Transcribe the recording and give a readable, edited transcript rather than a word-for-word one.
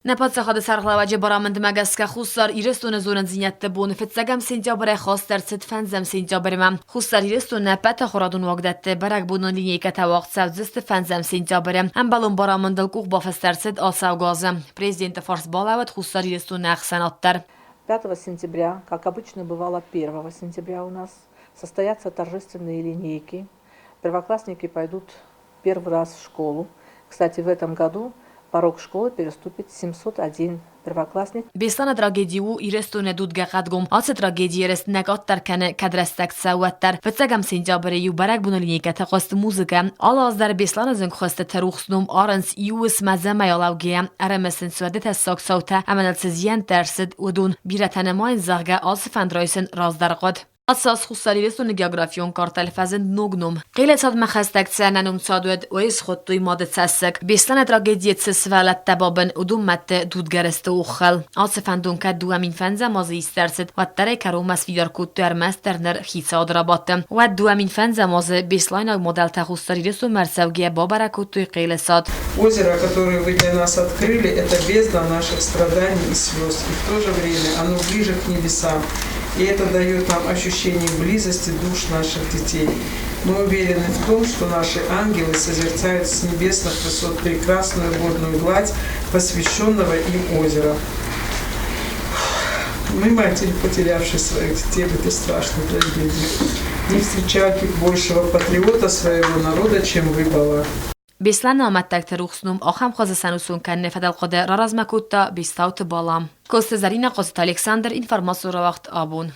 Нӕ паддзахады сӕргълӕууӕджы барамындмӕ гӕсгӕ Хуссар Ирыстоны зонындзинӕдты бон фыццӕгӕм сентябрӕй хаст ӕрцыд фӕндзӕм сентябрьмӕ. Хуссар Ирыстоны ӕппӕт ахуырадон уагдӕтты бӕрӕгбонон линейкӕтӕ уагъд цӕудзысты фӕндзӕм сентябры. Ӕмбӕлон барамындыл къух бафыст ӕрцыд ацӕугӕ азы. Президенты фарс балӕууыд Хуссар Ирыстоны ӕхсӕнад дӕр. 5 сентября, как обычно бывало 1 сентября у нас, состоятся торжественные линейки. Первоклассники пойдут первый раз в школу. Кстати, в этом году порог школы переступит 701 первоклассник. Беслӕны трагеди у Ирыстоны дудгӕ хъӕдгом. Ацы трагедийы рӕзт нӕ къаддӕр кӕны, кӕд рӕстӕг цӕуы, уӕддӕр. Фыццӕгӕм сентябры иу бӕрӕгбоны линейкӕты хъуыст музыкӕ. Алы аз дӕр Беслӕны зынгхуысты рухс ном арынц иу уысмӕ зӕмӕй алӕугӕйӕ. Ӕрымысынц уӕды тӕссаг цаутӕ ӕмӕ ныл цы зиӕнттӕ ӕрцыд, уыдон. Бирӕтӕ нымайынц, зӕгъгӕ, ацы фӕнд райсын раздӕр хъуыд. Ацы аз Хуссар Ирыстоны географион картӕйыл фӕзынд ног ном. Хъелецадмӕ хӕстӕг цы ӕнӕном цад уыд, уый схуыдтой Мады цӕссыг. Беслӕны трагедийы цы сывӕллӕттӕ бабын, уыдон мӕдты дудгӕрӕзты оххыл. Ацы фӕндон кӕд 2005 азы ист ӕрцыд, уӕддӕр ӕй кӕронмӕ сфидар кодтой ӕрмӕстдӕр ныр хицауады рабадты. Уӕд 2005 азы беслӕйнаг модельтӕ Хуссар Ирыстонмӕ ӕрцӕугӕйӕ бабӕрӕг кодтой Хъелы цад. Озеро, которое вы для нас открыли, это бездна наших страданий и слез. И в то же время оно ближе к небесам. И это дает нам ощущение близости душ наших детей. Мы уверены в том, что наши ангелы созерцают с небесных высот прекрасную водную гладь посвященного им озера. Мы, матери, потерявшие своих детей в этой страшной трагедии, не встречали большего патриота своего народа, чем вы, Бала. Беслӕны амӕттӕгты рухс ном ахӕм хуызы сӕнусон кӕныны фӕдыл хъуыды раразмӕ кодта Бестауты Бала. Коцты Зӕринӕ, Хъоцыты Александр, информацион рауагъд абон.